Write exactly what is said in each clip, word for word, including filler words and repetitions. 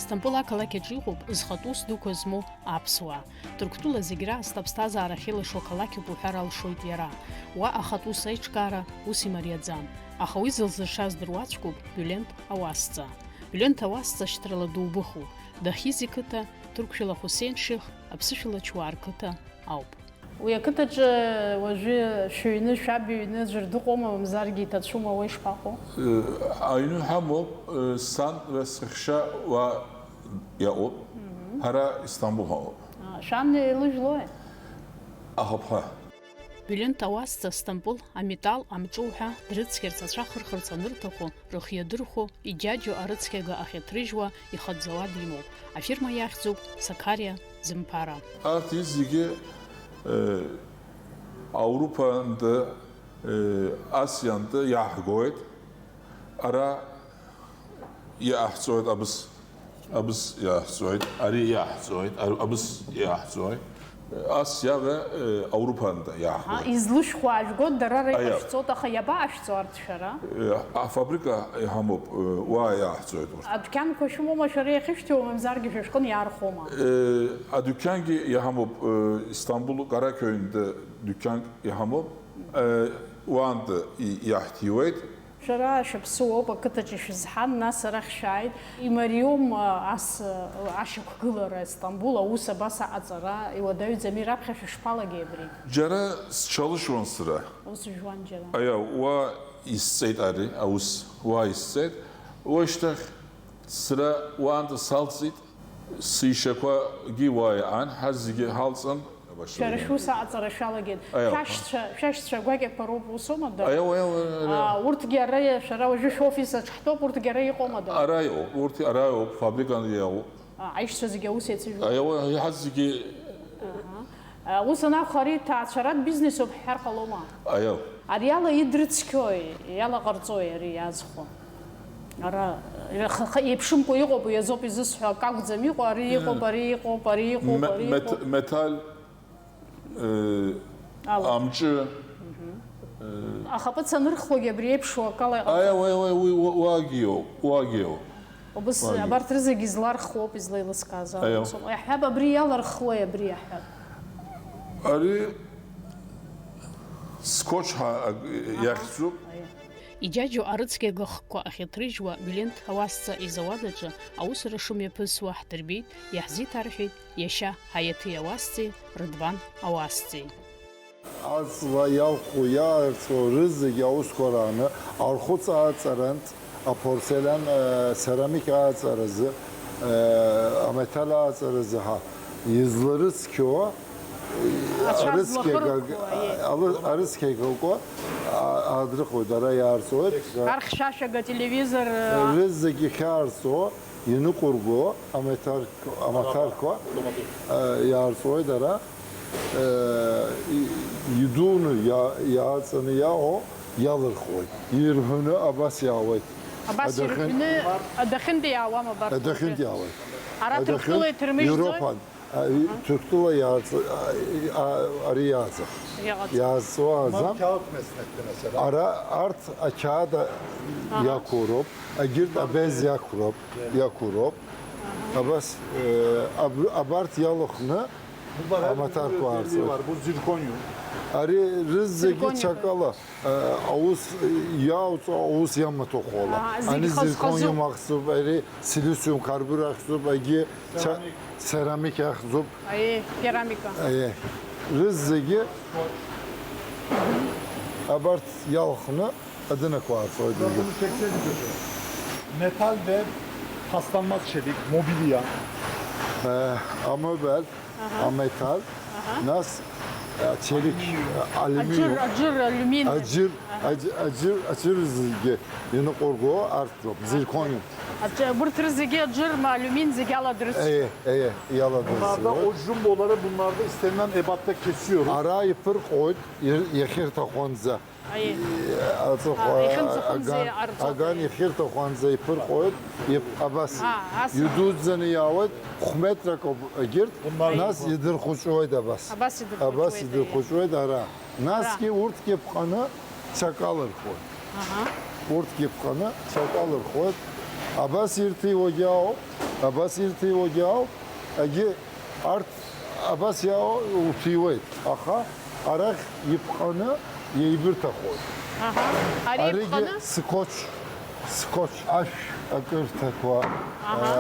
Сҭампыл ақалақь аҿы иҟоуп зхатә ус дуқәа змоу аԥсуаа. Ҭырқәтәыла зегь раасҭа аԥсҭазаара ахьеилашуа қалақьуп уҳәар алшоит иара. Уа ахатә ус аиҿкаара ус имариаӡам. Аха уи зылзыршаз дыруаӡәкуп Биулент Ауасҵа. Биулент Ауасҵа шьҭрала дубыхуп. Дахьиз иқыҭа, Ҭырқәшәала Хусеин Ших, аԥсышәала Чуаа рқыҭа ауп. Уи ақыҭаҿы уажәы шәыҩны, шәаб иҩны аӡәыр дыҟоума, мамзаргьы иҭацәума, уа ишԥаҟоу? Аҩны ҳамоуп, сан, саҳәшьа уа иаҟоуп, ҳара Истамбул ҳауп. А, шәан еилыжәлои? Ахаԥха. Биулент Ауасҵа Стамбул аметал амҿы уҳәа дрыцқьарц, ацәа хырхырц анырҭаху, рыхиадырхәо, иџьаџьо арыцқьага ахьаҭрыжьуа ихаӡауа димоуп. Афирма иахьӡуп Сақариа Зымԥара. Арҭ зегьы, э, Аурупантәи, э, Асиантәи иаҳгоит. Ара иаҳҵоит абыс, абыс иаҳҵоит, ари иаҳҵоит, ар-, абыс иаҳҵоит. Ас иаҳәа, э, Аурупантәи иаҳҳәоит. Излышәхуа ажәгоит, дара Аиа. Реиҳа шәҵоит, аха иабаашәҵо арҭ шәара? Э, афабрика иҳамоуп, э, уа иаҳҵоит урҭ. Адәқьанқәа шәымоума шәара иахьышәҭиуа, мамзаргьы шәышәҟын иаархәома? Э, адәқьангьы иҳамоуп, э, Истамбул Каракӧйнтәи дәқьанк иҳамоуп, э, уантәи и-, иаҳҭиуеит. Шәара шәаԥсыуоуп, ақыҭаҿы шәызҳан, нас арахь шәааит. Имариоу ас ашьақәгылара, Стамбул аус абас аҟаҵара, иуадаҩӡами, раԥхьа шәышԥалагеи абри? Џьара сҽалышьуан сара. Ус жәуан џьара. Аиа, уа исҵеит ари аус, уа исҵеит. Уашьҭахь сара уаанӡа салҵит. Сишьақәагьы уа иаан, ҳа зегьы ҳалҵын. Шәара шәус аҟаҵара шәалагеит. Аиа. Шәашьцәа, шәашьцәа гәакьақәа роуп, усоума, дад? Аиа, аиа, аиа, аиа. А, урҭгьы ара, шәара уажәы шәофис аҿ ҳтәоуп, урҭгьы ара иҟоума, дад? Ара иҟоуп, урҭ ара иҟоуп, фабрикан иаауп. А, аишьцәа зегьы аус еицыжәлоит? Аиа, уа, ҳа зегьы. Аҳа. А, ус анакәха, ари ҭаацәаратә бизнесуп ҳҳәар ҟалома? Аиа. Ари ала идрыцқьои, иалаҟарҵои ари иаазхәо? Ара, ха-, ха-, еиԥшымкәа иҟоуп, уи азоуп изысҳәо, акы акәӡам иҟоу, ари иҟоуп, ари иҟоуп, ари иҟоуп, Ме-, ари мет-, иҟоуп. Металь, э, Ала. Амҿы, э. Ахаԥыц анырхуагьы абри еиԥшу акала иҟаҵоуп. Аиа, уи, уи, уи, уа-, уагьы иоуп, уагьы иоуп. Убыс Уагьы. Абарҭ рызегьы излархуоуп, излеилыскааз ала Аиа. Усоуп. Иаҳҳәап, абри иалырхуеи, абри иаҳҳәап. Ари скотч ҳа-, ак-, Аҳа. Иахьӡуп. Аиа. Иџьаџьо арыцқьа гыхқәа ахьаҭрыжьуа Билент Ауасҵа изауад аҿы аусура шымҩаԥысуа ҳдырбеит, иаҳзеиҭарҳәеит иашьа Ҳаиаҭи Ауасҵеи Рыдван Ауасҵеи. Аҵла иалху, иаарҵәо рызегь аусқәа рааны, архәыц ааҵарантә, апорцелян, э, церамик ааҵаразы, э, аметал ааҵаразы ҳа изларыцқьоу, Ацәа арыцқьагаг-, злахырхәо, аиеи. Алы-, арыцқьагакәа, а-, аадрыхуеит, ара иаарҵуеит. Архьшәашәага, телевизор, э, Рызегь ихьаарҵуа, иныҟәырго, амаҭарқәа, амаҭарқәа, э, иаарҵуеит ара. Э, и-, идуны иа-, иааҵаны иаауа иалырхуеит. Ирҳәны абас иаауеит. Абас Адәахьын-, ирҳәны адәахьынтәи иаауам абарҭ. Адәахьынтәи иаауеит. Ара Адәахьын-, Ҭырқәтәыла иҭырмыжьӡои? Иуропан. А, и-, Ҭырқәтәыла иааҵ-, а, и-, а, ари иааӡам. Иаҟаҵ. Иаазҵо ааӡам. Мап қьалк меснетте, месела. Ара, арҭ ақьаад Аҳа. Иақәу роуп, егьырҭ абез иақәроуп, иақәу роуп. Аҳа. Абас, э, аб-, абарҭ иалахәны Бу bara Амаҭарқәа her türlü özelliği аарҵоит. Var. Bu zirkonyum. Ари рызегьы Зиркониум. Ҽакала, э, аус иалҵуа, аус иамаҭәахәала. Аҳа, зегь Ани хаз-, зиркониум хазуп. Ахьӡуп, ари силициум карбюратор ахьӡуп, егьи ца-, Церамик. Церамик ахьӡуп. Аиеи, керамика. Аиеи. Рызегьы абарҭ иалхны адәынақәа аарҵоит. Bunu çeksenize şöyle. Metal ve paslanmaz çelik, mobilya. Э, амебель, Аҳа. Аметал, Аҳа. Нас, э, челик, э, алюминиум. Аџыр, аџыр, алюмин. Аџыр, Аҳа. Аџ-, аџыр, аџыр зегьы иныҟәырго арҭ роуп, зиркониум. Аҿ-, абырҭ рызегьы аџыр, ма алюмин зегьы аладырсит. Ee, ee, Bunlarda iyaladırız. O jumboları bunlarda istenilen ebatta kesiyoruz. Ара иԥырҟоит, ир-, иахьырҭахуанӡа. Аиеи. Аҵыхәа, А, ихьымӡахымзи аган, арҵоит. Аган иахьырҭахуанӡа иԥырҟоит, ип-, абас. А, ас. Идуӡӡаны иаауеит, хә-метрак ауп егьырҭ, Bunlar нас идырхәыҷуеит абас. Абас идырхәыҷуеит, Абас аиеи. Идырхәыҷуеит ара. Насгьы Ара. Урҭгьы ԥҟаны цәак алырхуеит. Аҳа. Урҭгьы ԥҟаны цәак алырхуеит. Абас ирҭиуагьы ауп, Абас ирҭиуагьы ауп, егьи арҭ абас иаау уҭиуеит, аха арахь иԥҟаны иеибырҭахоит. Аҳа. Ари аригьы иԥҟаны? Скотч, скотч ашә акырҭақәа, Аҳа.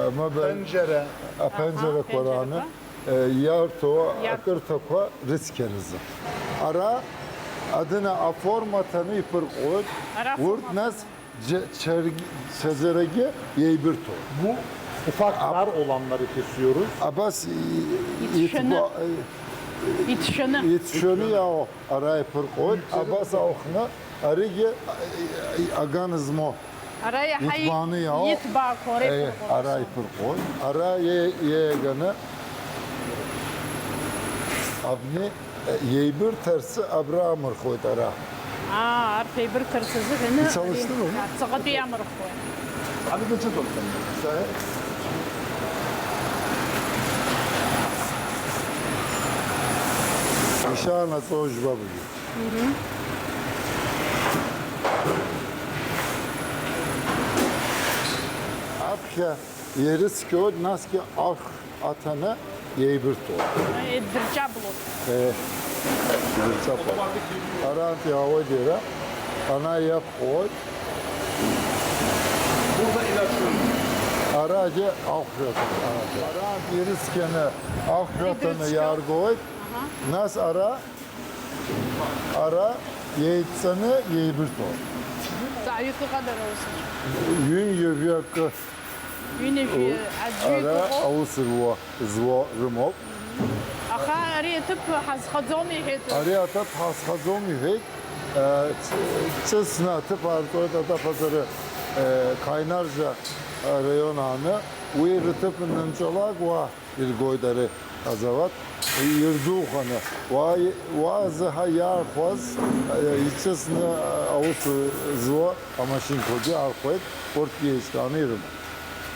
Э, маб-, Пенџьара. Аԥенџьарақәа Аҳа, рааны, пенџьарақәа. Э, иарҭо Иарҭо. Акырҭақәа рыцқьаразы. Ара адына аформа ҭаны иԥырҟоит. Ара Урҭ аформа нас ҭаны. Џьа-, ҽаргь-, ҽаӡарагьы иеибырҭон. Bu ufak Ab- dar olanları kesiyoruz. Абас и-, Иҭшәаны. Иҭба-, Иҭшәаны. Иҭшәаны иаауа ара иԥырҟоит, абас аухны аригьы, и-, и-, аган змоу. Ара иаҳа Иҭбааны иаауа. Иҭбаақәа ара Е, иԥырҟоит. Ара иԥырҟоит. Ара е-, иеиганы абни Еибырҭарц абра амырхуеит ара. Аа, арҭ еибырҭарц азыҳәаны Ицалышьҭыроума? Ҵаҟатәи иамырхуеит. Абигацәа донхон. Ишааннаҵо жәбап. Мгм. Аԥхьа ирыцқьоит, насгьы ахә аҭаны иеибырҭоит. Идырҷаблоит. Еҳ, идырҷаблоит. Арантә иаауеит иара, ана иаԥхоит. Burada ilaç. Арагьы ахәшә аҭаны, арантә ирыцқьаны ахәшә аҭаны Идырҷо. Иааргоит. Аҳа. Нас ара, ара иеидҵаны иеибырҭоит. Ҵааҩык ыҟада ара ус? Ҩынҩажәи акы. Ҩынҩажәи аӡәы Ара иҟоуп. Аус руа, зуа рымоуп. Аха ари аҭыԥ ҳазхаӡом иҳәеит. Ари аҭыԥ ҳазхаӡом иҳәеит. Э, ҵ-, ҵысны аҭыԥ аартуеит аҭыԥ аҵары, э, Қаинарџьа араион ааны. Уи рыҭыԥ анынҵәалак уа иргоит ари азауад, ирдуханы. Уа, уа азы ҳа иаархәаз, э, иҵысны, э, аус зуа амашьынқәагьы архәеит, урҭ еизҟьаны ирымоуп.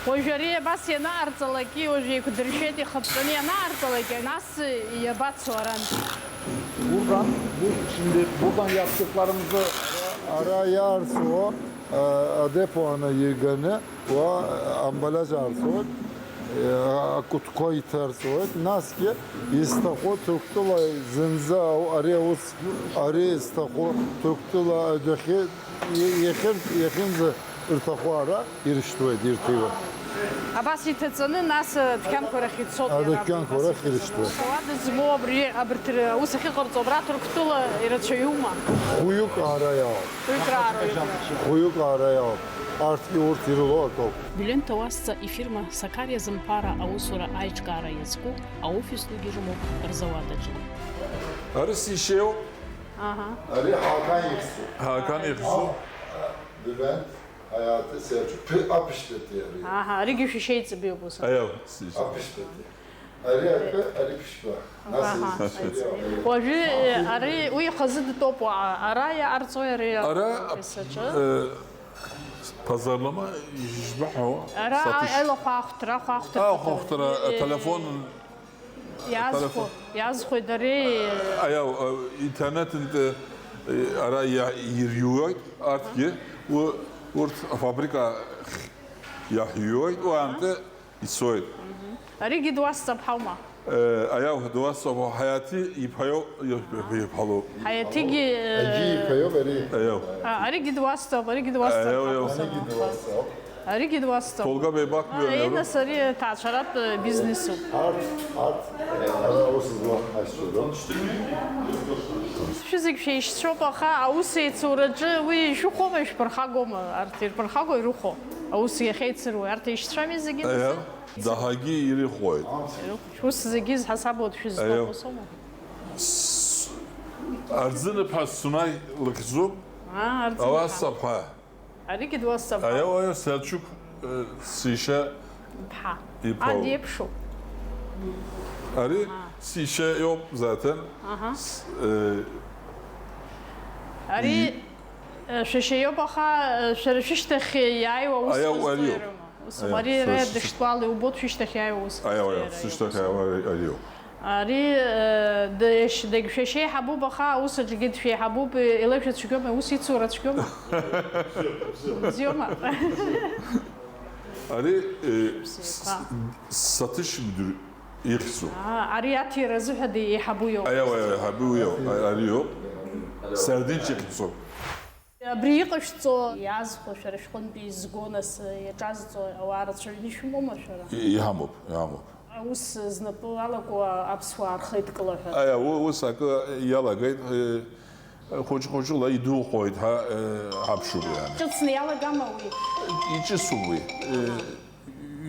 Уажә ари абас ианаарҵалакгьы, уажә еиқәдыршәеит ихыԥҵәаны ианаарҵалакгьы, нас иабацо арантә? Buradan, bu, şimdi buradan yaptıklarımızı Ара иаарцо, э, адепо аны иганы, уа, э, амбалиаж аарцоит, э, акәытқәа иҭарҵоит, насгьы изҭаху Ҭырқәтәыла зынӡа ау-, ари аус, ари зҭаху Ҭырқәтәыла адәахьы и-, иахьыр-, иахьынӡа рҭаху ара ирышьҭуеит, ирҭиуеит. Абас иҭаҵаны, нас, э, адәқьанқәа рахь ицоит иара. Адәқьанқәа рахь ирышьҭуеит. Ауада змоу абри, абарҭ р-, аус ахьыҟарҵо абра Ҭырқәтәыла ирацәаҩума? Хәҩык ара иаауп. Хәҩык раара иҟоуп. Хәҩык ара иаауп. Арҭгьы урҭ ирылоу акоуп. Биллион Ҭауасҵа ифирма Сакариа зымԥара аусура аиҿкаара иазку аофис дугьы рымоуп рзауад аҿы. Ара сишьеиуп. Аҳа. Ари Ҳакан ихьӡуп. Ҳакан ихьӡуп. Бивент, ҳаиааҭы сеиаҿуп. Ԥи-, аԥшьбатәи ари. Аҳа, аригьы шәишьеиҵбы иоуп ус. Аиау, сишь. Аԥшьбатәи. Ари акы, ари ԥшьба. Нас Аҳа, еиҵбы. Уажәы, э, ари уи ихазы дтәоуп уаҟа. Ара иаарҵуеи ари Ара, аофис аҿы? Э, пазарлама ижбаҳәо Ара статус- аилахәа ахәҭра, ахәа ахәҭра. Ахәа ахәҭра, э, ателефон Иазхәо, Ателефон. Иазхәоит ари. Аиау, а, интернет инт-, э, ара иа-, ирҩуеит, арҭгьы, у-, урҭ афабрика иаҳҩуеит, уаантәи ицоит. Аригьы дуасҵап ҳаума? Э, аиау, дуасҵап, Ҳаиаҭи иԥҳаиоу, иԥҳалоуп. Ҳаиаҭигьы, э, Егьи иԥҳаиоуп ари. Аиау. А, аригьы дуасҵап, аригьы дуасҵап. Аиау, аиау. Аригьы дуасҵап. Аригьы дуасҵап. Толга Бейбак А, мҩа иануп. Инас ари ҭаацәаратә бизнесуп. Арҭ, арҭ, ара аус зуа аишьцәоуп. Шәызегь шәеишьцәоуп, аха аус еицураҿы уи ишәыхәома, ишәԥырхагоума? Арҭ ирԥырхагоу ирыхәо. Аус иахьеицыруа, арҭ еишьцәами зегьы? Аиа, даҳагьы ирыхәоит. Шәус зегьы зҳасабуа дшәызҭаху Аиа. Соума? С-, Арӡыныԥҳа Сунаи лыхьӡуп. Аа, Арӡыныԥҳа. Ауаса ԥҳа. Аригьы дуасҵап. Аио, аио, Сельчук, э, сишьа Иԥҳа. Иԥа. А, диеиԥшуп. Ари Аҳа. Сишьа иоуп, заҭан. Аҳа. С-, э, Ари, и- э, шәашьа иоуп, аха, э, шәара шәышьҭахь иааиуа ус Аио, ҟазҵо ариоуп. Ирыма? Ус Аио, Мариа сара Раиа сышьҭ- дышьтәала иубоит шәышьҭахь иааиуа ус Аио, ҟазҵо аио, иара сышьҭахь иоуп. Иааиуа ариоуп. Ари, э, дышь-, дагьшәашьеиҳабуп, аха аус аҿгьы дшәеиҳабуп, илеишәа цәгьоума, ус ицура цәгьоума? Бзиоума? Ари, э, с-, с-, саҭышьмдыр ихьӡуп. Аа, ари аҭира азыҳәа деиҳабу иоуп. Аиа, уи аиҳабы уи иоуп. А-, ари иоуп. Сардинча ихьӡуп. Абри иҟашәҵо, иаазхәо шәара шәҟынтәи изго, нас, иаҿазҵо ауаа рацәаҩны ишәымоума шәара? И-, иҳамоуп, иҳамоуп. Аус знапы алаку аԥсуаа рхеидкыла ҳәа. Аиа, у-, ус акы иалагеит, э, хәыҷ-хәыҷла идухоит ҳәа, э, ҳаԥшуп, иани. Ҿыцны иалагама уи? Иҿыцуп уи. Э,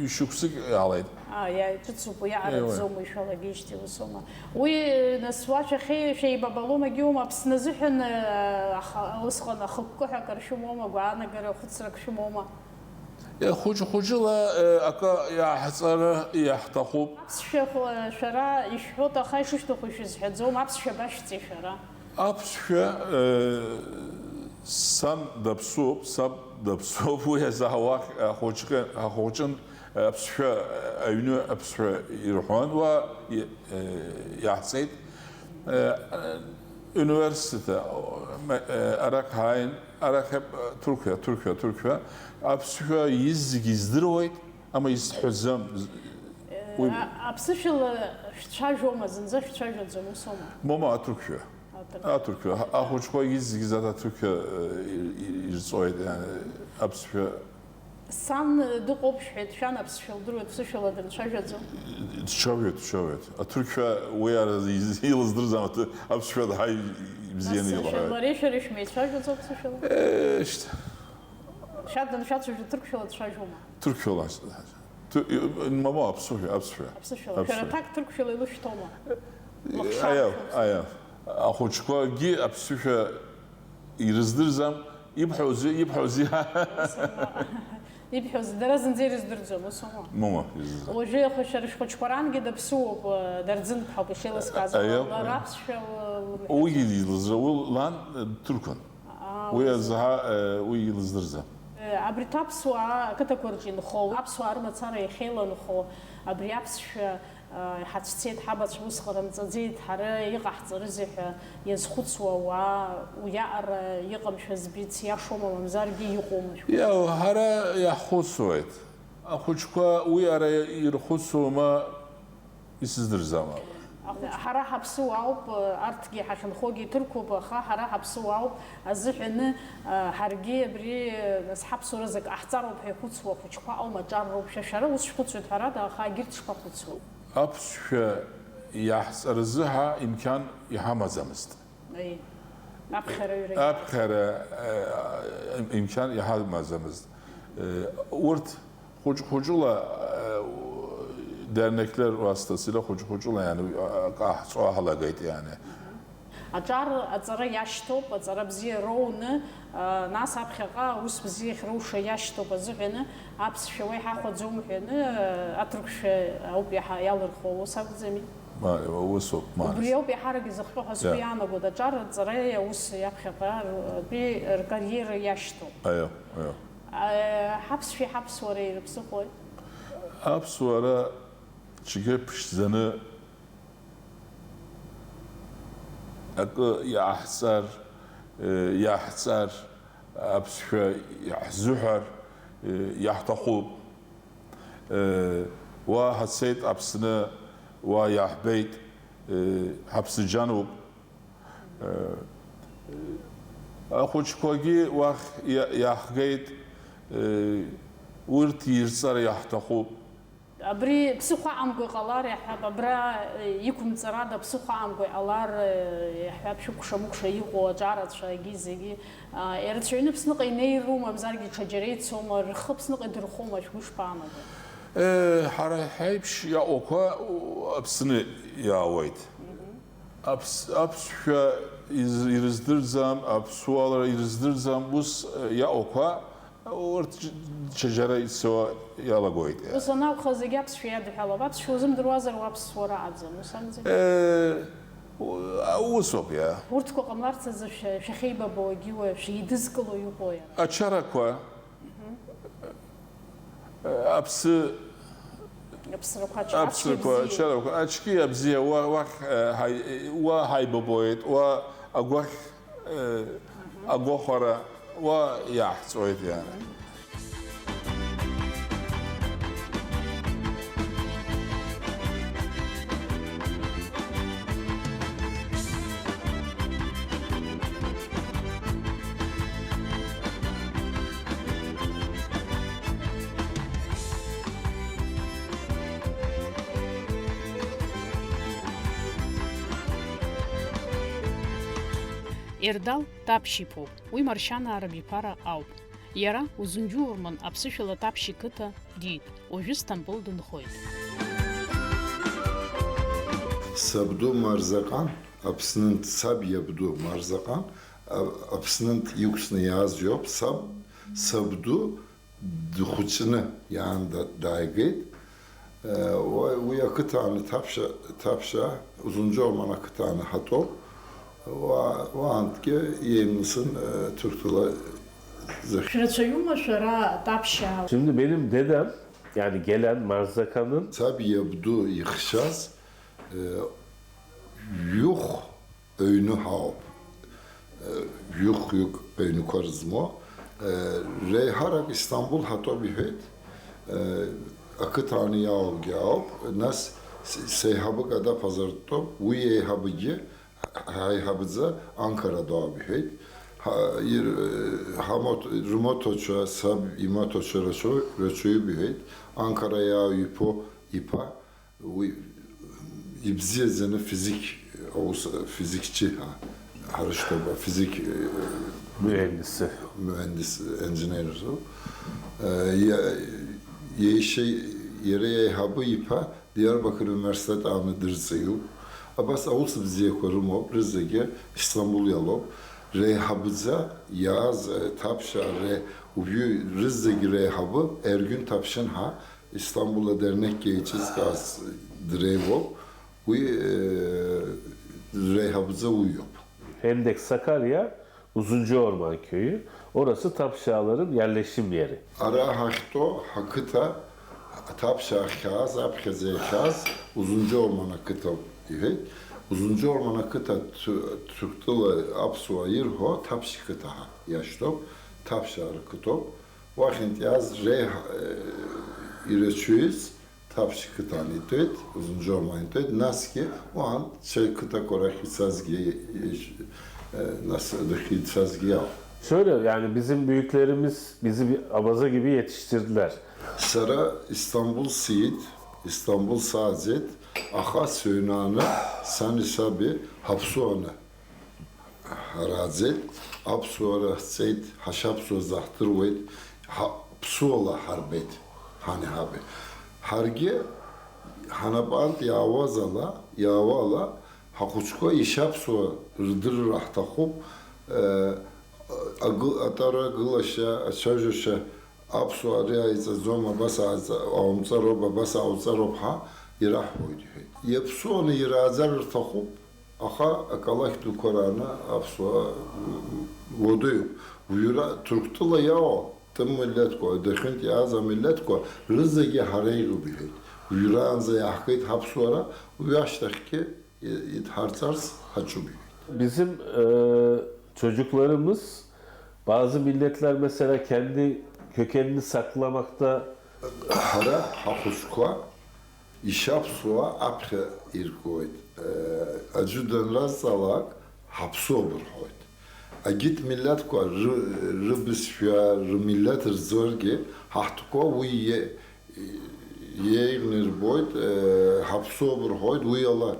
ҩ-шықәсык иаалеит. Аа, иа-, иҿыцуп уи, иаараӡом уи, шәалагеижьҭеи усоума? Уи, нас, уа шәахьеи-, шәеибабалом, егьиума, Аԥсны азыҳәан, э, аха-, усҟан ахықәкы ҳәа акыр шәымоума, агәаанагара, ахәыцрак шәымоума? Э, хәыҷ-хәыҷла, э, акы иааҳҵар иаҳҭахуп. Аԥсшәа хә-, шәара ишәҳәоит, аха ишышәҭаху ишәызҳәаӡом, аԥсшәа башәҵеи шәара? Аԥсшәа, э, сан даԥсуп, саб даԥсуп, уи азы ҳауах-, ахәыҷы-, ахәыҷын аԥсшәа, аҩны аԥсшәа ирҳәон, уа и-, э, иаҳҵеит. Э, университет, э, арахь ҳааин, арахь, э, ҭырқәа, ҭырқәа, ҭырқәа, аԥсшәа изегьы издыруеит, ама изҳәаӡам. Уи А-, аԥсышәала шәцәажәома, зынӡа шәцәажәаӡом, усоума? Мома аҭырқәа. Аҭырқәа. Аҭырқәа. Ахәыҷқәа изегьы зад аҭырқәа, э, и-, и-, ирҵоит, иани, аԥсшәа. Сан дыҟоуп шәҳәеит, шәан аԥсшәа лдыруеит, ԥсышәала дымцәажәаӡом? Дцәажәоит, дцәажәоит. Аҭырқәа уи ара из-, илыздырӡам, аҭы-, аԥсшәа дҳаи-, ибзианы Ас-, илҳәоит. Лареи шәареи шәмеицәажәаӡо аԥсышәала? Э, шьҭа. Шәа даншәацәажәо ҭырқәшәала дцәажәома? Ҭырқәшәала, ҭы-, мама, аԥсышәа, аԥсшәа. Аԥсышәала. Аԥсшәа. Шәара аҭак ҭырқәшәала илышәҭома? Лыхшара Аиа, шәымсума? Аиа. Ахәыҷқәагьы аԥсышәа ирыздырӡам, ибҳәозеи, ибҳәозеи? Ибҳәозеи, дара зынӡа ирыздырӡом, усоума? Мама, ирыздырӡом. Уажәы иахьа шәара шәхәыҷқәа рангьы даԥсуоуп, дарӡынԥҳауп, ишеилыскааз. Аиа. Лара аԥсшәа л-, лымҳәаӡеит. Уигьы илыздырӡом, уи лан, э, ҭырқәан. Аа, Уи узы- азы ҳа, э, уи илыздырӡам. Э, абри аԥсуаа ақыҭақәа рҿы инхо, аԥсуаа рмацара иахьеиланхо, абри аԥсшәа, э, иҳацәцеит, ҳабацәа ус ҟарымҵаӡеит, ҳара иҟаҳҵарызеи ҳәа иазхәыцуа ауаа уиаҟара иҟамшәа збеит, сиашоума, мамзаргьы иҟоума шәгәы? Иа, ҳара иаҳхәыцуеит. Ахәыҷқәа уи ара ирхәыцуама? Исыздырӡам. Ҳара ҳаԥсуаауп, арҭгьы ҳахьынхогьы ҭырқәуп, аха ҳара ҳаԥсуаауп азыҳәаны, ҳаргьы абри, нас, ҳаԥсуара зак ҟаҳҵароуп ҳәа ихәыцуа ахәыҷқәа аума, аҿар роуп, шәа шәара ус шәхәыцуеит, ҳәарада, аха егьырҭ шԥахәыцуеи? Аԥсшәа иаҳҵаразы ҳа имқьан иҳамаӡамызт. Аи, аԥхьара аҩра. Аԥхьара, э, имқьан иҳамаӡамызт. Э, урҭ хәыҷ-хәыҷыла, э, дернеклер уасҭацәа хәыҷ-хәыҷыла, иани, ак ҟаҳҵо ҳалагеит, иани. Аҿар аҵара иашьҭоуп, аҵара бзиа роуны, э, нас аԥхьаҟа аус бзиа ахьроуша иашьҭоуп азыҳәаны, аԥсшәа уа иҳахәаӡом ҳәаны, э, аҭырқәшәа ауп иаҳа-, иалырхуа, ус акәӡами? Ма, усоуп, ма. Убри ауп иаҳарак изыхҟьо ҳәа сгәы Иа. иаанагоит, аҿар аҵареи аус иаԥхьаҟа р-, атәи ркариера иашьҭоуп. Аио, аио. Э, ҳаԥсшәеи ҳаԥсуареи ирыԥсыхәои? Аԥсуара ҽгьы ԥшӡаны акы иаҳҵар, э, иаҳҵар, аԥсшәа иаҳзыҳәар, э, иаҳҭахуп. Э, уа ҳацеит Аԥсны, уа иаҳбеит, э, ҳаԥсыџьануп. Э, ахәыҷқәагьы уахь иа-, иаҳгеит, э, урҭ ирҵар иаҳҭахуп. Абри ԥсыхәа аҟамкәа иҟалар иаҳҳәап, абра, э, иқәымҵарада ԥсыхәа аҟамкәа иҟалар, э, иаҳҳәап, шәыкәша-мыкәша иҟоу аҿарацәагьы зегьы, а, ирацәаҩны Аԥсныҟа инеирума, мамзаргьы ҽаџьара ицома, рхы Аԥсныҟа идырхома, шәгәы ишԥаанаго? Э, ҳара ҳаиԥш иаҟоуқәа, у, Аԥсны иаауеит. Аԥс-, аԥсшәа из-, ирыздырӡам, аԥсуала ирыздырӡам, ус, э, иаҟоуқәа, урҭ ч-, ҽаџьара ицо иалагоит. Ус анакәха, зегь аԥсшәа иадҳәалоуп. Аԥсшәа узымдыруазар, уаԥсуара аӡам, ус акәӡами? Э, у-, усоуп, иа. Урҭқәа ҟамларц азы шәа-, шәахьеибабо егьиуа, шәеидызкыло иҟоу иара? Ачарақәа, аԥсы Аԥсрақәа ач-, аԥсрақәа, ачарақәа, ачки абзиа, уа, уахь, э, ҳаи-, уа ҳаибабоит, уа агәахь, э, агәахәара, уа иаҳҵоит, иа. Ердал Таԥшь-иԥоуп, уи Маршьанаа рабиԥара ауп. Иара Узунџьу Орман аԥсышәала Таԥшь иқыҭа диит, уажәы Сҭампыл дынхоит. Сабду Марзаҟан, Аԥснынтә саб иабду Марзаҟан, а-, Аԥснынтә иқәсны иааз иоуп, саб, сабду дхәыҷны иаанда дааигеит. Уа-, уи ақыҭан Ҭаԥшьа, Ҭаԥшьа, Узунџьу Орман ақыҭан ҳатәоуп. Уа-, уаантәгьы иеимсын, э, Ҭырқәтәыла зых. Шәрацәаҩума шәара Таԥшьаа? Şimdi benim dedem, yani gelen Marzaka'nın Саб иабду ихшьаз, э, ҩы-хә ҩны ҳауп. Э, ҩы-хәҩык ҩнқәа рызмоу. Э, реиҳарак Истамбул ҳатәоуп иҳәеит. Э, ақыҭан иааугьы ауп. Нас с-, сеиҳабык Ада Ԥазартәоуп. Уи еиҳабыгьы ҳаиҳабӡа Анкара дауп иҳәеит. Ҳа-, ир-, ҳамоҭ-, рмоҭацәа, саб имоҭацәа рацәоу-, рацәаҩуп иҳәеит. Анкара иаау иԥо, иԥа, уи ибзиаӡаны физик аус, физикчы ҳа-, ҳарышьҭоуп, афизик, э, mühendisi. Mühendis, engineer. Э, иа-, иеишьа, иара иеиҳабы иԥа Диарбакыр университет ааны дырҵаҩуп. Абас аус бзиақәа рымоуп, рызегьы Истамбул иалоуп. Реиҳабӡа иааз, э, Ҭаԥшьаа ре-, уажәы рызегь реиҳабы Эргәын Ҭаԥшьын ҳәа Истамбула дернекгьы еиҿызкааз дреиуоуп. Уи, э, реиҳабӡа уиоуп. Hendek Sakarya, Uzuncu Orman köyü. Orası Tapşağların yerleşim yeri. Ара ҳахьтәоу ҳақыҭа Ҭаԥшьаа ахьааз, аԥхьаӡа иахьааз Узунџьу Орман ақыҭа иҳәеит. Узунџьу Орман ақыҭа Ҭу-, Ҭырқәтәыла аԥсуаа ирҳәо Ҭаԥшь қыҭа ҳәа иашьҭоуп, Ҭаԥшьаа рқыҭоуп. Уахьынтә иааз реиҳа-, э, ирацәаҩыз Ҭаԥшь қыҭан итәеит, Узунџьу Орман итәеит, насгьы уаан цәа қыҭақәа рахь ицазгьы, еш-, э, нас адәахьы ицазгьы иауп. Şöyle, yani bizim büyüklerimiz bizi bir abaza gibi yetiştirdiler. Сара Истамбул сиит, Истамбул сааӡеит, аха сыҩнаны сани саби ҳаԥсуаны ҳараӡеит, аԥсуара ҳҵеит, ҳашьаԥсуаз даҳдыруеит, ҳа-, ԥсуала ҳарбеит, ҳани ҳаби. Ҳаргьы ҳанапантә иаауаз ала, иаауала, ҳахәыҷқәа ишьаԥсуа рдырра ҳҭахуп, э, агы-, атәарагылашьа, ацәажәашьа, аԥсуаа ари ааиҵаӡом, абас ааиҵа-, ҟауымҵароуп, абас ҟауҵароуп ҳәа ираҳҳәоит, иҳәеит. Иаԥсуаны ирааӡар рҭахуп, аха ақалақь дуқәа рааны аԥсуаа, м, уадаҩуп. Уҩра Ҭырқәтәыла иаауа, тым миллеҭқәа, адәахьынтә иааз амиллеҭқәа рызегьы ҳара иҟоуп, иҳәеит. Уҩраанӡа иаҳгеит ҳаԥсуара, уи ашьҭахьгьы идҳарҵарц ҳаҿуп, иҳәеит. Bizim e, çocuklarımız, bazı milletler mesela kendi kökenini saklamakta Ҳара ҳахәыҷқәа ишьаԥсуа аԥхьа иркуеит. Аӡәы данразҵаалак, ҳаԥсуоуп рҳәоит. Агьыт миллаҭқәа ры-, рыбызшәа, рмиллаҭ рҵоит, ҳа ҳтәқәа уи е-, еиӷьны ирбоит, ҳаԥсуоуп рҳәоит, уи ала,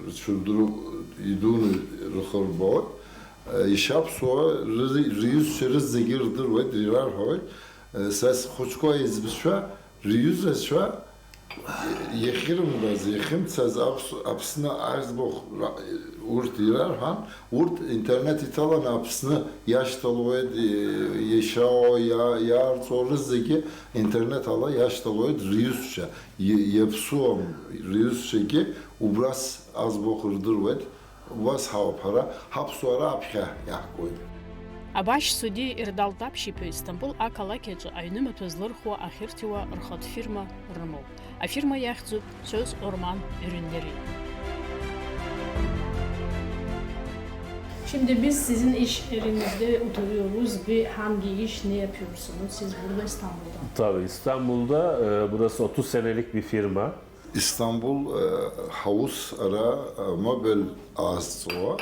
рцәырдыру идуны рхы рбоит. Ишьаԥсуа ры-, рҩызцәа рызегьы рдыруеит, ирарҳәоит, са схәыҷқәа еиҵбызшәа, рҩызцәа иахьырымбаз, иахьымцаз Аԥс-, Аԥсны аӡбахә ра-, урҭ ирарҳәан, урҭ интернет иҭаланы Аԥсны иашьҭалоит, иашьао, иа-, иаарҵо рызегьы интернет ала иашьҭалоит рҩызцәа, иа-, иаԥсуам рҩызцәагьы убрас аӡбахә рдыруеит. Убас ҳауп ҳара, ҳаԥсуара аԥхьа иаҳгоит. Абашь судиа Ердал Таԥшь-иԥа Истамбул ақалақь аҿы аҩнымаҭәа злырхуа ахьырҭиуа рхатә фирма рымоуп. Афирма иахьӡуп Söz Orman Ürünleri. Şimdi biz sizin iş yerinizde oturuyoruz ve hangi iş, ne yapıyorsunuz siz burada İstanbul'da? Tabii, İstanbul'da, e, burası otuz senelik bir firma. Истамбул, э, ҳаус ара, э, мобиль аазҵуа,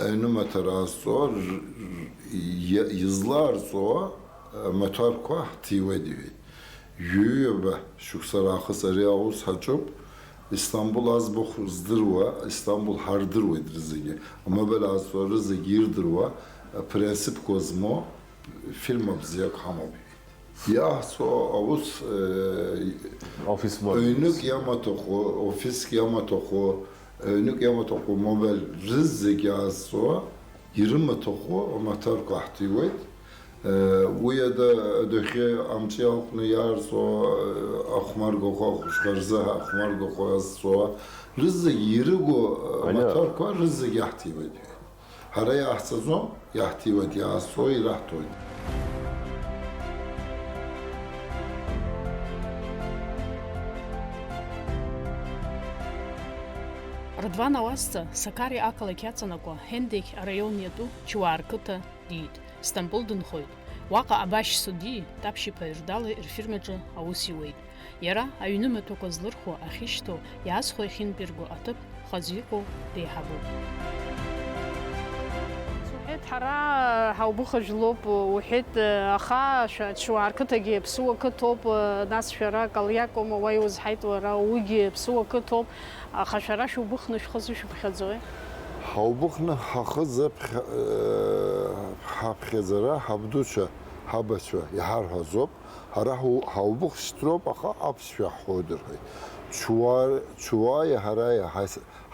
аҩнымаҭәа раазҵуа, р-, р-, иа-, излаарҵуа, э, амаҭәарқәа ҳҭиуеит, иҳәеит. Ҩҩба шықәса раахыс ари аус ҳаҿуп, Истамбул аӡбахә здыруа, Истамбул ҳардыруеит рызегьы. Амобиль аазҵәа рызегьы ирдыруа, принципқәа змоу фильм бзиак ҳамоуп. Иаҳҵо аус, э, Офис мобиль. Ҩнык иамаҭәахәы, офиск иамаҭәахәы, ҩнык иамаҭәахәы мобиль рызегьы аазҵуа, ирымаҭәахәы амаҭәарқәа ҳҭиуеит. Э, уи ада-, адәахьы амҿы иалхны иаарҵуа, э, ахәмаргақәа, ахәыҷқәа рзы ахәмаргақәа азҵуа, рызегьы ирыгу, э, Аниа. Амаҭәарқәа рызегьы иаҳҭиуеит. Ҳара иаҳҵаӡом, иаҳҭиуеит, иаазҵо ираҳҭоит. Рыдван Ауасҵа Сакариа ақалақь иаҵанакуа Ҳендеқь араион иатәу Чуаа рқыҭа диит. Стамбул дынхоит. Уаҟа Абашь Суди, Таԥшьиԥа Ердали рфирмаҿы аус иуеит. Иара аҩны маҭәақәа злырхуа, ахьышьҭоу, иаазхәо иахьынтәирго аҭыԥ хазы иҟоу деиҳабуп. Уҳәеит, ҳара ҳаубыхыжәлоуп, уҳәеит, аха шәа-, Чуаа рқыҭагьы ԥсуа қыҭоуп, нас шәара Калиакома уа иузҳаит уара, уигьы ԥсуа қыҭоуп, аха шәара шәубыхны шәхы зышәыԥхьаӡои? Ҳаубыхны ҳахы зыԥхьа-, ҳаԥхьаӡара ҳабдуцәа, ҳабацәа иҳарҳәазоуп. Ҳара ҳу-, ҳаубыхшьҭроуп, аха аԥсшәа ҳҳәоит рҳәеит. Чуа-, Чуаи ҳараи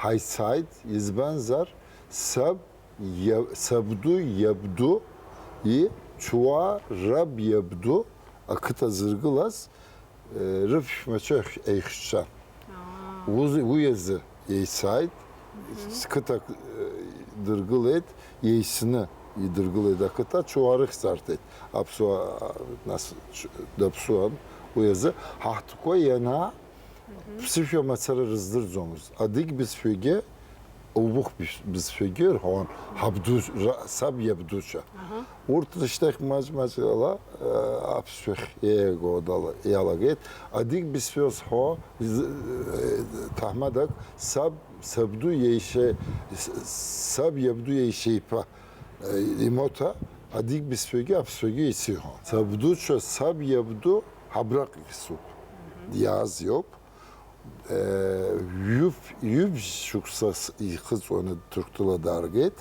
ҳаицааит, избанзар, саб иа-, сабду иабду, и, Чуа раб иабду ақыҭа зыргылаз, э, рыԥшәмацәа еихь-, еихшьцәан. Аа. Уи, уи азы еицааит, Мгм. Сқыҭак, э, дыргылеит, еицны идыргылеит ақыҭа, Чуа рыхьӡ арҭеит. Аԥсуа, а, нас, ч-, даԥсуан, уи азы ҳаҳҭқәа ианаа, Мгм. Ԥсышәа мацара рыздырӡомызт. Адыгь бызшәагьы, убыхә бызшәагьы рҳәон, ҳабду, ра-, саб иабдуцәа. Аҳа. Урҭ рышьҭахь маҷ-маҷ ала, э, аԥсшәахь еиагауа дала-, иалагеит. Адыгь бызшәа зҳәо, з-, э, ҭаҳмадак, саб, сабду иеишьа-, с-, саб иабду иеишьеиԥа, э, имоҭа, адыгь бызшәагьы аԥсшәагьы еицеиҳәон. Сабдуцәа, саб иабду, ҳабраҟ ихьӡуп. Мгм. Иааз иоуп. Э, ҩыф-, ҩыбжь шықәса с-, ихыҵуаны Ҭырқәтәыла дааргеит.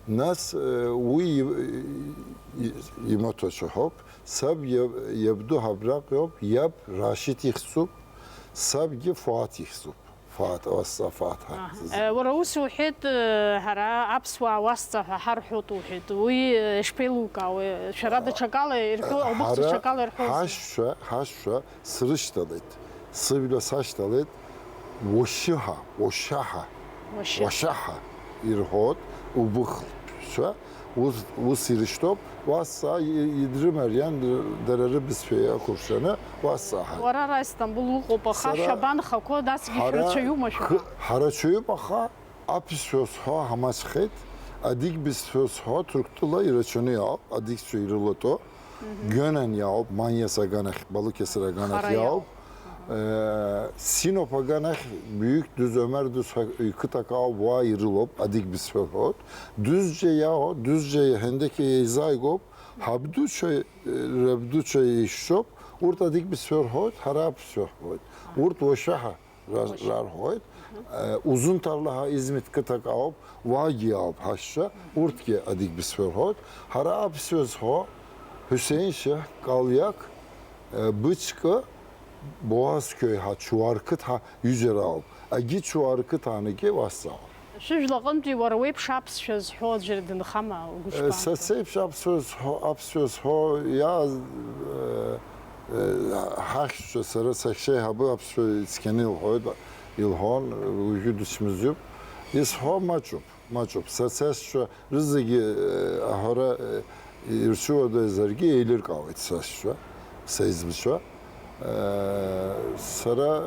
Нас, э, уи и-, и-, имаҭәа цәаҳәоуп. Саб иаб-, иабду ҳабраҟ иоуп, иаб Рашид ихьӡуп, сабгьы Фуаҭ ихьӡуп. Фуаҭ, Уасса Фуаҭ ҳәа. Аҳа. Э, уара ус уҳәеит, э, ҳара аԥсуаа уасҵа ҳәа ҳарҳәоит уҳәеит. Уи, э, ишԥеилукаауеи? Шәара даҽакала ирҳәо, убыхцәа даҽакала ирҳәозар? Ҳашьцәа, ҳашьцәа срышьҭалеит, сыжәла сашьҭалеит, Уашьыҳа, Уашьаҳа, Уашьы. Уашьаҳа ирҳәоит, убыхцәа ус, ус ирышьҭоуп, уасҵаа и-, идрымариан, дара рыбызшәа иақәыршәаны, уасҵааҳаит. Уара ара Истамбул уҟоуп, аха сара шәабанхақәо, насгьы ҳара шәрацәаҩума шәара? Хы-, ҳарацәаҩуп, аха Аԥсшәа зҳәо ҳамаҷхеит, адыгь бызшәа зҳәо Ҭырқәтәыла ирацәаны иаауп, адыгьцәа ирылатәо, Мгм. Гәӧнан иаауп, Маниас аганахь, Балыкьасыр аганахь Хара иаауп. Иаауп. Аҳа. Э, Синоп аганахь Бҩык Дыз Омар Дус ҳәа ҩ-қыҭак ауп, уа ирылоуп, адыгь бызшәа рҳәоит. Дузџьа иаауа, Дузџьа Ҳендеқьиа еизааигәоуп, ҳабдуцәа, э, рабдуцәа еишьцәоуп, урҭ адыгь бызшәа рҳәоит, ҳара аԥсшәа ҳҳәоит. Урҭ уашьаҳа. Ра-, Уашьа. Рарҳәоит. Аҳа. Э, Узунҭарла ҳәа Измит қыҭак ауп, уагьы ауп ҳашьцәа, урҭгьы адыгь бызшәа рҳәоит. Ҳара аԥсшәа зҳәо Ҳәсеин Шьеҳ, Калиак, э, Быҷкы, Боазқьои ҳәа, Чуарқыҭ ҳәа ҩыџьара ауп. Агьи Чуарқыҭ аанагьы уасҵаауан. Шәыжәлаҟынтәи уара уеиԥш аԥсшәа зҳәо аӡәыр дынхама, угәы Э, шԥаанагои? Са сеиԥш аԥсшәа зҳәо, аԥсшәа зҳәо иа-, э, э, ҳахьшьцәа, сара сахьшеиҳабы аԥсшәа ицқьаны илҳәоит, илҳәон, уажәы дычмазаҩуп. Изҳәо маҷуп, маҷуп. Са сашьцәа рызегьы, э, аҳәара, э, ирцәыуадаҩзаргьы еилыркаауеит сашьцәа, сеиҵбацәа. Э, сара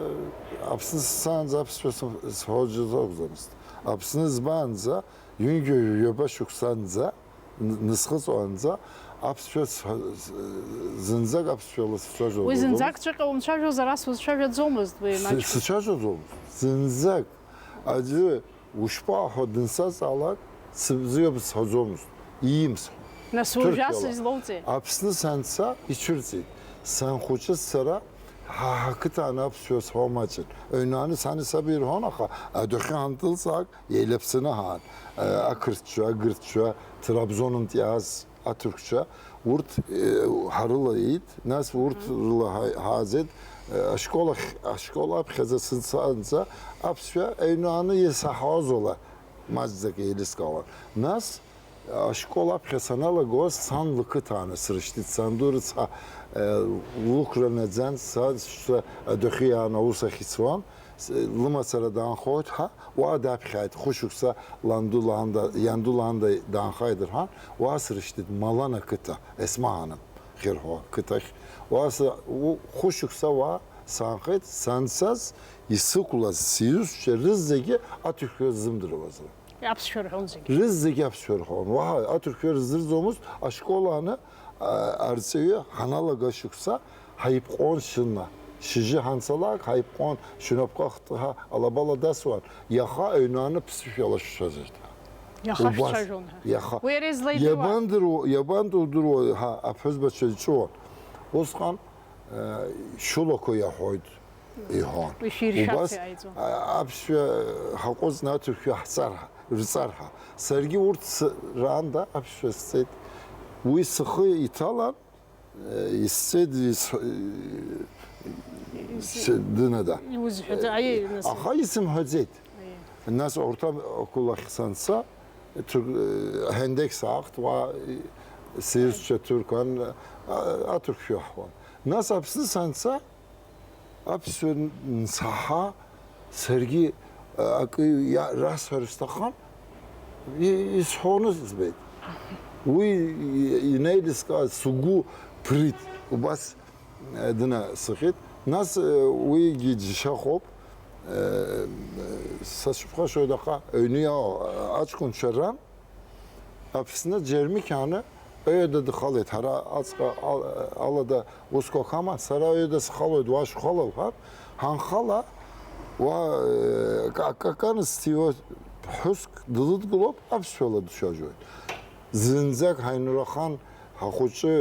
Аԥсны сцаанӡа аԥсшәа сым-, сҳәо џьара сакәӡамызт. Аԥсны збаанӡа, ҩынҩажәа ҩаба шықәсанӡа, н-, нысхыҵуанӡа, аԥсшәа сҳәа-, з-, зынӡак аԥсшәала сцәажәо Уи зынӡак ҵәҟьа умцәажәозар, ас уцәажәаӡомызт, уи С-, маҷк. Сцәажәаӡом. Зынӡак. Аӡәы ушԥаҳәо дынсазҵаалак, сыбзиоуп сҳәаӡомызт. Иимсҳәо. Нас уажәы ас Ҭырқәтәыла. Излоуҵеи? Аԥсны санца, ицәырҵит. Санхәыҷыз сара, Ҳа ҳақыҭан аԥсшәа зҳәо маҷын. Аҩны ани сани саби ирҳәон, аха адәахьы ҳандәылҵлак, еилаԥсаны ҳаан. Ақырҭцәа, агырҭцәа, Ҭрабзонынтә иааз аҭырқәцәа, урҭ, э, ҳарылаиеит, нас урҭ Мгм. рыла ҳа-, ҳааӡеит. Э, ашкол ахь, ашкол аԥхьаӡа сынцаанӡа аԥсшәа аҩны ани исаҳауаз ала маҷӡак еилыскаауан. Нас ашкол аԥхьа саналагоз, сан лқыҭа аанасыршьҭит, санду рыцҳа, э, лықәра наӡан, сашьцәа адәахьы иаан аус ахь ицон, с-, лымацара даанхоит ҳәа, уа даԥхьааит, хәышықәса ланду лаанда, ианду лаанда даанхааит рҳәан, уа срышьҭит, Малана қыҭа, Есма ҳаным хьырҳәо қыҭахь. Уа са-, у-, хәышықәса уа саанхеит, санцаз, исықәлаз сиҩызцәа рызегьы аҭырқәа рзымдыруазар. Аԥсшәа рҳәон зегьы. Рызегь аԥсшәа рҳәон. Уаҳа аҭырқәа рыздырӡомызт, ашкол ааны, а, арҵаҩы ҳаналага шықәса ҳаиԥҟон шьынна. Шьыжьы ҳанцалак ҳаиԥҟон, шьынапҟа хҭҳәа алабала дасуан. Иаха аҩны ааны ԥсышәала шәцәажәоит ҳәа. Иаха Убас, шәцәажәон ҳәа. Иаха. Уи иара излеидыруа? Иабандыруа, иабандудыруа ҳәа аԥҳәызбацәа иҿуан. Усҟан, э, шьулақәа иаҳәоит. Иҳәон. Уи шәиршәарц Убас, иҟаиҵон. А, аԥсшәа ҳаҟәыҵны аҭырқәа ҳҵар ҳәа, рҵар ҳәа. Саргьы урҭ с-, раанда аԥсшәа сҵеит. Уи схы иҭалан, э, исҵеит, ис-, с-, дынада. Иузҳәаӡа-, аиеи, нас. Аха исымҳәаӡеит. Аиеи. Нас урҭ ақәылахь санца, ҭыр-, э, ҳендеқь саахт, уа, э, сиҩызцәа ҭырқәан, а, аҭырқәшәа ҳуан. Нас Аԥсны санца, Аԥсуа нсаҳа, саргьы, а, акы иа-, расҳәар сҭахын, и-, исҳәоны збеит. Уи и-, инеилыскааз сгәы ԥрит, убас, а, дынасыхьит. Нас, а, уигьы џьшьахоуп, а, сацәыԥхашьоит, аха аҩны иаау, а, аҷкәынцәа ран, Аԥсны џьармыкьааны аҩада дхалеит, ҳара аҵҟа ал-, алада усқәак ҳаман, сара аҩада схалоит, уа шәхала лҳәар, ҳанхала, уа, э, ка-, какан зҭиуа ԥҳәыск длыдгылоуп, аԥсшәала дцәажәоит. Зынӡак ҳаинрахан, ҳахәыҷы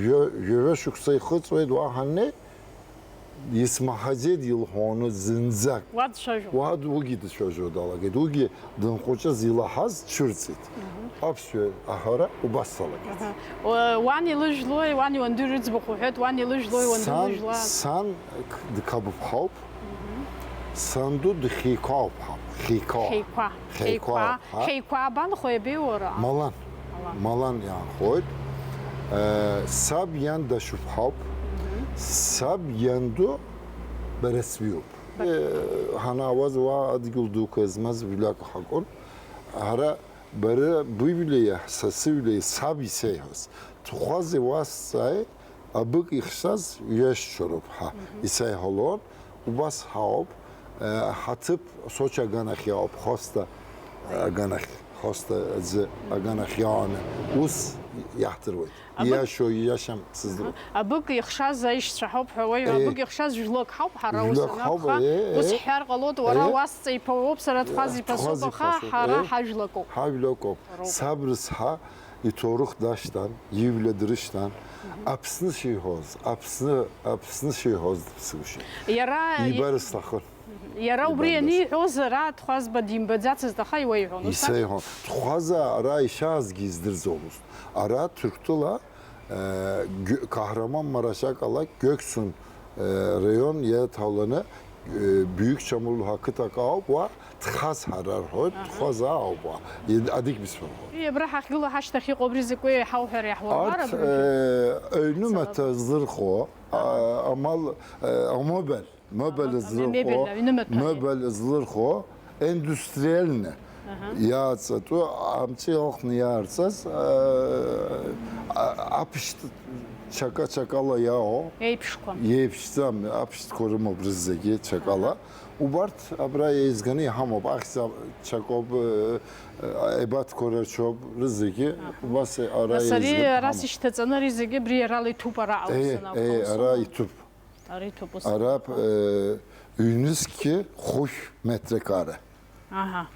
жәа-, жәаҩа шықәса ихыҵуеит, уа ҳаннеи, Исмаҳаӡеит илҳәоны зынӡак. Уа дцәажәон. Уа д-, уигьы дцәажәо далагеит. Уигьы дынхәыҷыз илаҳаз цәырҵит. Мгм. Аԥсшәа аҳәара убас салагеит. Аҳа. Уа-, уан илыжәлои, уан иуанду рыӡбахә уҳәеит, уан илыжәлои, уанду Сан, лыжәла? Сан қ-, дқабыԥҳауп. Мгм. Санду дхеиқәаауп ҳәа. Хеиқәа. Хеиқәа. Хеиқәа. Хеиқәа. Ҳа? Хеиқәа абанхо, иабеиуара? Малан. Малан. Малан иаанхоит. Э, саб иан дашәыԥҳауп. Мгм. Саб ианду Барасбиуп. Бар- Э, ҳанаауаз уа адгьыл дуқәа змаз жәлак ҳакәын. Ҳара бара быжәлеи са сыжәлеи саб исеиҳәаз. Ҭхәази уасҵааи, абык ихшаз ҩашьцәароуп ҳәа Мгм. исеиҳәалон. Убас ҳауп, э, ҳаҭыԥ Сочи аганахь иаауп, Хосҭа аганахь, Хосҭа аӡы аганахь иаауаны ус иаҳдыруеит. Абык- Иашоу, иашам сыздыруам. Абык ихшаз аишьцәа ҳауп ҳәа уаҩ, Е. Абык ихшаз жәлак ҳауп ҳара ус Жәлак ҳауп, анакәха, е, ус е. Ҳҳәар ҟалоит, уара Е. Уасҵа иԥа уоуп, сара Ҭхәаз иԥа Ҭхәаз соуп, иԥа аха соуп, ҳара е. Ҳажәлакоуп. Ҳажәлакоуп. Роуп. Саб рыцҳа иҭоурых дашьҭан, ижәла дрышьҭан, Мгм. Аԥсны шиҳәоз, Аԥсны, Аԥсны шиҳәоз дыԥсыгәышьеит. Иара Ибар сҭахын. Иара убри Ибар дас. Аниҳәоз, ара Ҭхәазба димбаӡацызт, аха иуеиҳәон, ус акәу? Исеиҳәон. Ҭхәаза ара ишаазгьы издырӡомызт. Ара Ҭырқәтәыла, э, Гө-, Қаҳраман Марашьа ақалақь Гәӧксун, э, раион иаҭауланы, э, Бҩык Чамрул ҳәа ақыҭак ауп, уа Ҭхаз ҳара рҳәоит, Аҳа. Ҭхәаза ауп, уа. Ид-, адык бызшәа рҳәоит. Ии, абра ҳахьгылоу ҳашьҭахь иҟоу абри закәи ҳауҳәар иаҳуа Арҭ, абыржәы? Э, аҩнымаҭәа злырхуа, а, амал, э, амобель, мобель Амал, злырхуа, мебель, аҩнымаҭәа. Мобель злырхуа, индустриальны Аҳа. Иааҵатәу амҿы иалхны иаарҵаз, а, а, аԥшт чака-чакала иаауа. Еиԥшқәа. Иеиԥшӡам, аԥштқәа рымоуп рызегьы чакала. Аҳа. Убарҭ абра еизганы иҳамоуп, ахьӡ чакоуп, э, э, аибатқәа рацәоуп, рызегьы Аҳа. Убас ара Нас ари еизганы ара иҳамоуп. Сышьҭаҵаны ари зегьы абри иара ала иҭәуп ара Е, аус е, анакәха, ара усума? Иҭәуп. Ара иҭәуп ус Ара, анакәха. Э, ҩнызқьы хәышә метракара. Аҳа.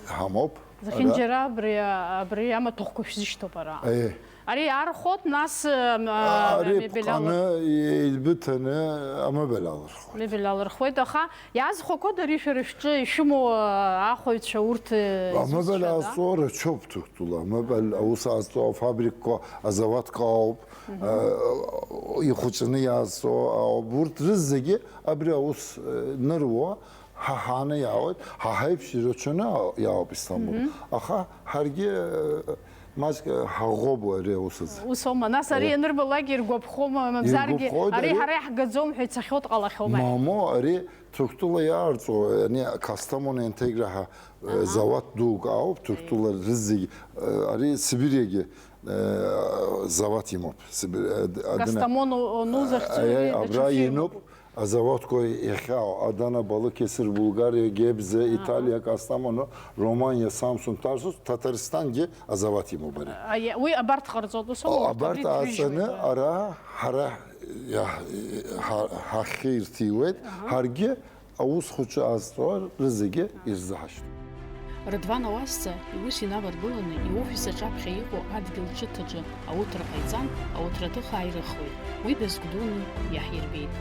Ҳамоуп, ара. Зехьынџьара абри, абри амаҭәахәқәа шәзышьҭоуп ара. Е. Ари архот, нас, м, а, Ари мебель алыр- ԥҟаны, еибыҭаны амебель алырхуеит. Мебель алырхуеит, аха иаазхәақәода ари шәара шәҿы ишәымоу, а, ахәаҩцәа урҭ, э, Амебель изусҭцәада? Аазҵо рацәоуп Ҭырқәтәыла. Амебель аус аазҵо афабрикқәа, азауадқәа ауп. Мгм. А, ихәыҷны иаазҵо ауп. Урҭ рызегьы абри аус, э, ныруа, ҳа ҳааны иаауеит, ҳа ҳаиԥш ирацәаны иаауп Истамбул. Мгм. Аха ҳаргьы, э, маҷк, э, ҳаӷоуп ари аус азы. Ус аума? Нас ари Аиа. Ианырбалак иргәаԥхома, мамзаргьы, Иргәаԥхоит ари ари. Ҳара иаҳгаӡом ҳәа ицахьоу дҟалахьоума? Мамоу, ари Ҭырқәтәыла иаарҵо, ани Кастамону Интегра ҳәа, э, Аҳа. Зауад дук ауп, Ҭырқәтәыла Аиа. Рызегь, э, ари Сибириагьы, э, зауад имоуп. Сибир-, э, д-, адына- Кастамону, ну, захьӡу Аиа, ари абра даҽаӡәы инуп. Имоуп. Азауадқәа иахьаау, Адана, Балыкесир, Булгариа, Гебзе, Аҳа. Италиа, Кастамону, Романиа, Самсун, Тарсус, Ҭаҭарсҭангьы азауад имоуп ари. Аиа, уи абарҭ ҟарҵоит, ус аума? О, Урҭ абарҭ абри ааҵаны дрыжьуеит, ара ҳара иаҳ-, ҳа-, ҳахьхьы ирҭиуеит, Аҳа. Ҳаргьы аус хәыҷы азҵо рызегьы ирзаҳашьҭуп. Рыдван Ауасҵа иус инаваргыланы, иофис аҿаԥхьа иҟоу адгьыл ҿыҭ аҿы ауҭра ҟаиҵан, ауҭраҭых ааирыхуеит. Уи дазгәдуны иаҳирбеит.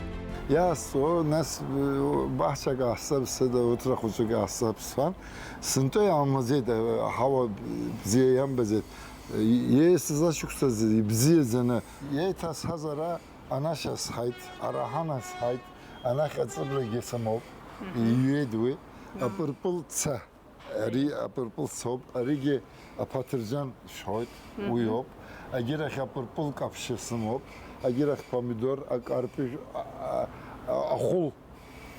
Иаасҵо, нас, э, баҳчак аасзаԥсеит, ауҭра хәыҷык аасзаԥсуан. Сынтәа иаамлаӡеит, э, аҳауа бзиа иамбаӡеит. Э, иеисыз ашықәсазы ибзиаӡаны. Иеиҭасҳаз ара анашьа сҳаит, араҳана сҳаит, анахь аҵыбрагьы сымоуп. Мгм. Иҩеит уи. Мгм. Апырпыл ца. Ари апырпыл цоуп, аригьы аԥаҭырџьан шәҳәоит, Мгм. Уиоуп. Агьырахь апырпыл каԥшьы сымоуп, агьырахь помидор, акарпыжә, а, а, а, ахәыл.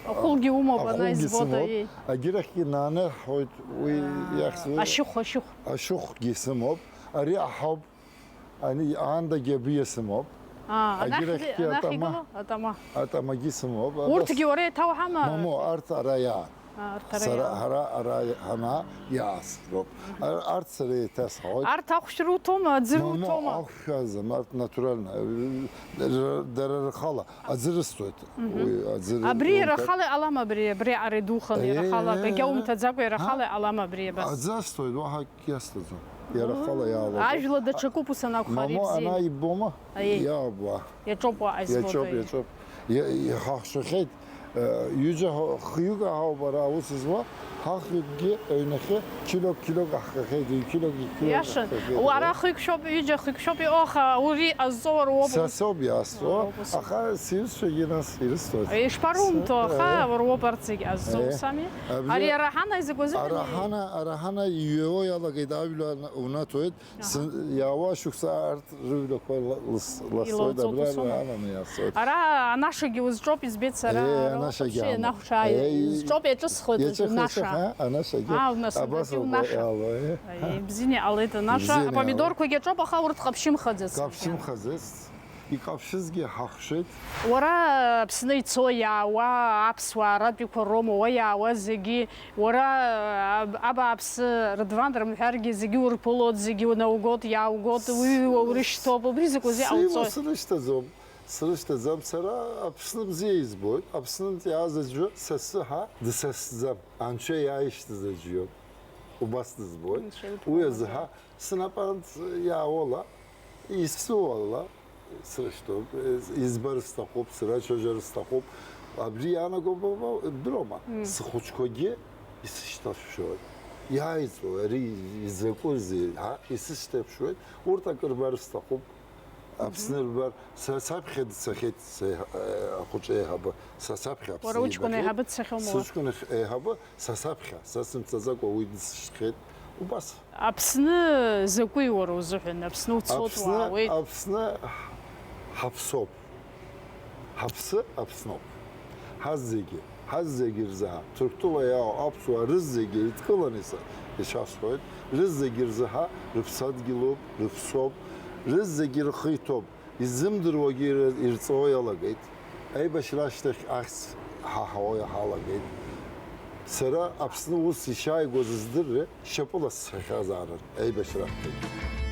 Ахәылгьы умоуп, ана Ахәылгьы избоит, сымоуп. Аиеи. Агьырахьгьы наны ҳҳәоит, уи А, иахьӡу- ашьыхә, ашьыхә. Ашьыхәгьы сымоуп, ари аҳауп. Ани аандагьы абри сымоуп. Аа, анахь Агьырахьгьы анахь атама. Игылоу? Атама. Атамагьы сымоуп. Урҭгьы уара еиҭауҳама? Мамоу, арҭ ара иаан. Аа, арҭ ара Сара иаан. Ҳара ара ҳана иаасроуп. Ар-, арҭ сара еиҭасҳауеит. Арҭ ахәшә руҭома, аӡы Мамоу, руҭома? Ахәшә азам, арҭ натуральна. Р-, дара рхала аӡы рысҭоит. Мгм. Уи аӡы Абри иара рымҭар- рхала иҟалама абри, абри ари духаны, иара Е, ахала, е, акгьы е. Аумҭаӡакәа иара Ха? Ахала иҟалама абри абас? Аӡы асҭоит, уаҳа Иасҭаӡом. Иара ахала иаалатәоуп. Ажәла даҽакуп ус анакәха, ари Мамоу, бзианы. Ана иббома? Аиеи. Иаабуа. Иаҿоуп уаҟа избоит, Иаҿоуп, аиеи. Иаҿоуп. Иа-, иҳаҳшахьеит, э, ҩыџьа ҳа-, хҩык ҳауп ара аус зуа, ҳахҩыкгьы аҩнахьы қьылок, қьылок аҳхахьеит, ҩ-қьылок, ҩ-қьылок Иашан. Аҳхахьеит. Уара хҩык шәоуп, ҩыџьа хҩык шәоуп, иҟоу, аха уи азҵо уара уоуп. Са соуп иасуа, Уара уоуп, ус. Аха сиҩызцәагьы нас ирысҭоит. Ишԥарумҭо, Са-, аха э. Уара уоуп арҭ зегь азҵо, Э. Ус ами? Абри Ари араҳана изакәазыҳәан? Араҳана, араҳана иҩеиуа иалагеит, ажәла унаҭоит. Аҳа. Сны-, иаауа шықәса арҭ рыҩнақәа ла-, лас-, ласуеит, Илоуҵоит, абра ус аума? Аманы иасуеит. Ара анашагьы узҿоуп, избеит сара, Э, ара анашагьы уахәаԥши амоуп. Ианахәаԥш, ааи, Э, изҿоуп, иаҿысхуеит аӡәы, иаҿыхеит, наша. Аха, анашагьы. Аау, нас, Абас убри ауп унаша. Иҟало, э. Аи, ибзианы иҟалеит анаша. Ибзианы иҟало. Апомидорқәагьы аҿоуп, аха урҭ ҟаԥшьымхаӡац. Ҟаԥшьымхаӡац. Иҟаԥшьызгьы ҳахшеит. Уара Аԥсны ицо иаауа аԥсуаа аратәиқәа роума, уа иаауа зегьы, уара, аб-, абааԥсы, Рыдван рымҳәаргьы, зегьы урԥылоит, зегьы унаугоит, иааугоит, уҩуа урышьҭоуп, убри закәызеи Сеиуа ҟауҵои? Срышьҭаӡом, срышьҭаӡам, сара Аԥсны бзиа избоит, Аԥснынтә иааз аӡәы са сзыҳәа дсасӡам, Анцәа иааишьҭыз аӡәы иоуп, убас дызбоит, Анцәа илҭ уи уамазар. Азыҳәа снапаҿ иаауала, исуала, Срышьҭоуп, избар сҭахуп, срацәажәар сҭахуп. Абри иаанаго ба-, ба-, бдыруама? Мм. Схәыҷқәагьы исышьҭаԥшуеит. Иааиҵо, ари изакәызеи, ҳа, исышьҭаԥшуеит. Урҭ акы рбар сҭахуп. Аԥсны Мгм. Рбар, са саԥхьа дцахьеит, са, э, ахәыҷы еиҳабы. Са саԥхьа Уара Аԥсны уҷкәын идагеит. Еиҳабы дцахьоума уа? Сыҷкәын еиҳабы, са саԥхьа, са сымцаӡакәа уи дсышьҭхьеит. Убас. Аԥсны закәи уара узыҳәан? Аԥсны уцоит, Аԥсны, уаауеит. Аԥсны ҳаԥсоуп. Ҳаԥсы Аԥсноуп. Ҳаззегьы, ҳаззегьы рзы, Ҭырқәтәыла иаау аԥсуаа рыззегьы еидкыланы иса-, ишасҳәоит, рыззегьы рзы ҳа рыԥсадгьылуп, рыԥсоуп, рыззегьы рхы иҭоуп. Иззымдыруагьы ир-, ирҵо иалагеит. Аибашьра ашьҭахь ахьӡ ҳаҳауа иҳалагеит. Сара Аԥсны ус ишааигәаз здырри, шьапыла сцахьазаарын аибашьра ахьтәагьы.